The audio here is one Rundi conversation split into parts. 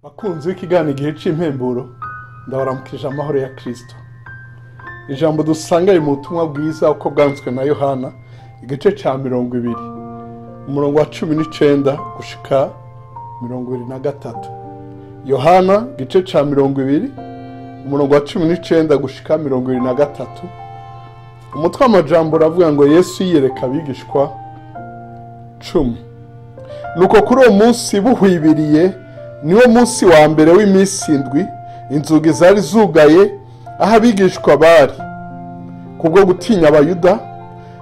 Bakunzi b'ikiganiro Igihe c'Impemburo, ndabaramukije amahoro ya Kristo. Ijambo dusanga mu butumwa bwiza uko bwanditswe na Yohana, igice ca 20, umurongo wa 19 gushika 23. Yohana igice ca 20, umurongo wa 19 gushika 23. Umutwe w'amajambo uravuga ngo Yesu yiyereka abigishwa 10. Nuko kuri uwo munsi buhwibiriye, niwo munsi wa mbere w'iminsi indwi, inzugi zari zugaye aho abigishwa bari kubwo gutinya Abayuda.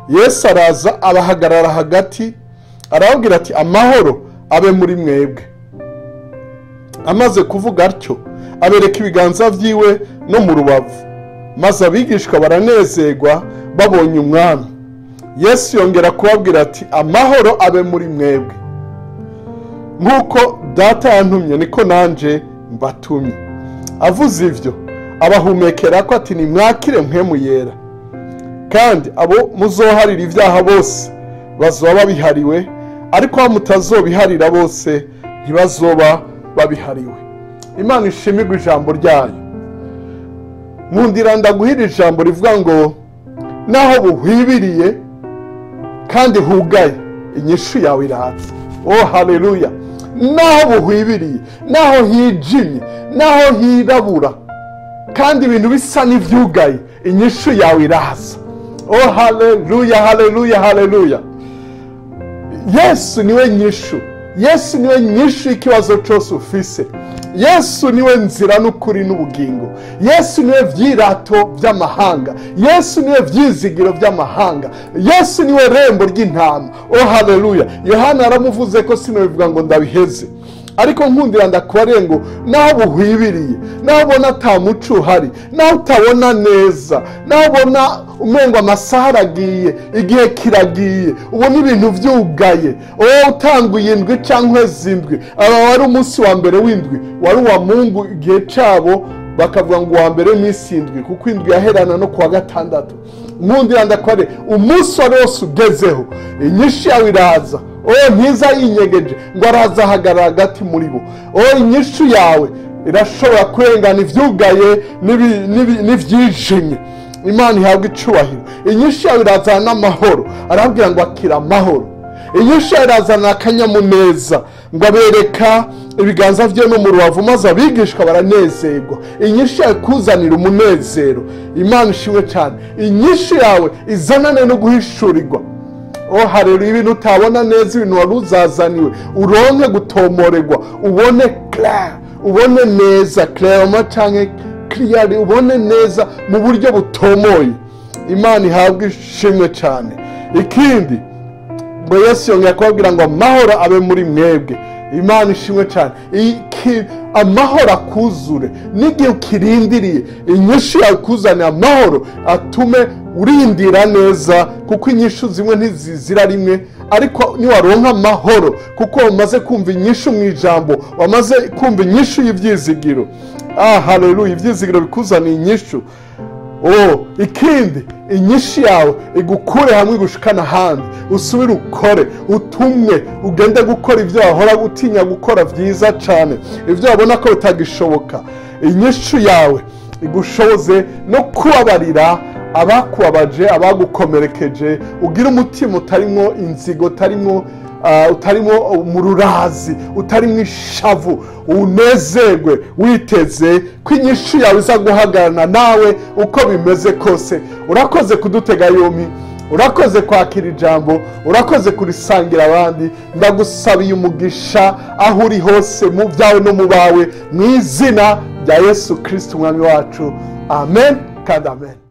Yesu araza abahagarara hagati, arababwira ati amahoro abe muri mwebwe. Amaze kuvuga atyo abereka ibiganza vyiwe no mu rubavu, maze abigishwa baranezerwa babonye Umwami. Yesu yongera kubabwira ati amahoro abe muri mwebwe, nk'uko Data yantumye niko nanje mbatumye. Avuze ivyo abahumekera ko ati nimwakire mpwemu yera, kandi abo muzoharira ivyaha bose bazoba babihariwe, ariko abo mutazobiharira bose ntibazoba babihariwe. Imana ishimirwe ijambo ryayo. Nkundira ndaguhira ijambo rivuga ngo naho buhwibiriye kandi hugaye, inyishu yawe iraza. Oh haleluya! Naho buhwibiriye, naho hijimye, naho hirabura, kandi ibintu bisa n'ivyugaye, inyishu yawe iraza. Oh haleluya, haleluya, haleluya! Yesu niwe nyishu. Yesu niwe nyishu y'ikibazo cose ufise. Yesu niwe nzira n'ukuri n'ubugingo. Yesu niwe vyirato vy'amahanga. Yesu niwe vyizigiro vy'amahanga. Yesu niwe rembo ry'intama. Oh haleluya! Yohana aramuvuze ko sinobivuga ngo ndabiheze, ariko nkundira ndakubariye ngo naho buhwibiriye, naho ubona ata muco uhari, naho utabona neza, naho ubona umengo amasaha aragiye, igihe kiragiye, ubona ibintu vyugaye, wowe utanguye indwi canke zindwi, aba wari umunsi wa mbere w'indwi, wari uwa Mungu igihe cabo bakavuga ngo uwa mbere w'iminsi indwi, kuko indwi yaherana no kuwa gatandatu. Nkundira ndakubariye umunsi wari wose ugezeho, inyishu yawe iraza. Oh ntiza yinyegeje ngo araza ahagarara hagati muri bo. Oh inyishu yawe irashobora kurengana ivyugaye n'ivyijimye. Imana ihabwe icubahiro. Inyishu yawe irazana n'amahoro, arabwira ngo akira amahoro. Inyishu yawe irazana akanyamuneza, ngo abereka ibiganza vye no mu rubavu, maze abigishwa baranezerwa. Inyishu yawe ikuzanira umunezero. Imana ishimwe cyane. Inyishu yawe izanane no guhishurirwa. Oh haleluya! Ibintu utabona neza, ibintu wari uzazaniwe, uronke gutomorerwa, ubone clair, ubone neza, clairement canke clearly, ubone neza mu buryo butomoye. Imana ihabwe ishimwe cyane. Ikindi ngo Yesu yongera kubabwira ngo amahoro abe muri mwebwe. Imana ishimwe cyane. Amahoro akuzure n'igihe ukirindiriye, inyishu yawe ikuzanira amahoro atume urindira neza, kuko inyishu zimwe ntizizira rimwe, ariko niwaronka amahoro kuko wamaze kumva inyishu mu ijambo, wamaze kumva inyishu y'ivyizigiro. Ah haleluya! Ivyizigiro bikuzaniye inyishu. Oh ikindi, inyishu yawe igukure hamwe igushikana ahandi, usubire ukore, utumwe, ugende gukora ivyo wahora utinya gukora vyiza cane, ivyo wabona ko bitagishoboka. Inyishu yawe igushoboze no kubabarira abakubabaje, abagukomerekeje, ugira umutima utarimwo inzigo, utarimwo umururazi, utarimwo ishavu, unezerwe witeze ko inyishu yawe iza guhagararana nawe uko bimeze kose. Urakoze kudutega yompi, urakoze kwakira ijambo, urakoze kurisangira abandi. Ndagusabiye umugisha aho uri hose, mu byawe no mu bawe, mu izina rya Yesu Kristo Umwami wacu. Amen kandi amen.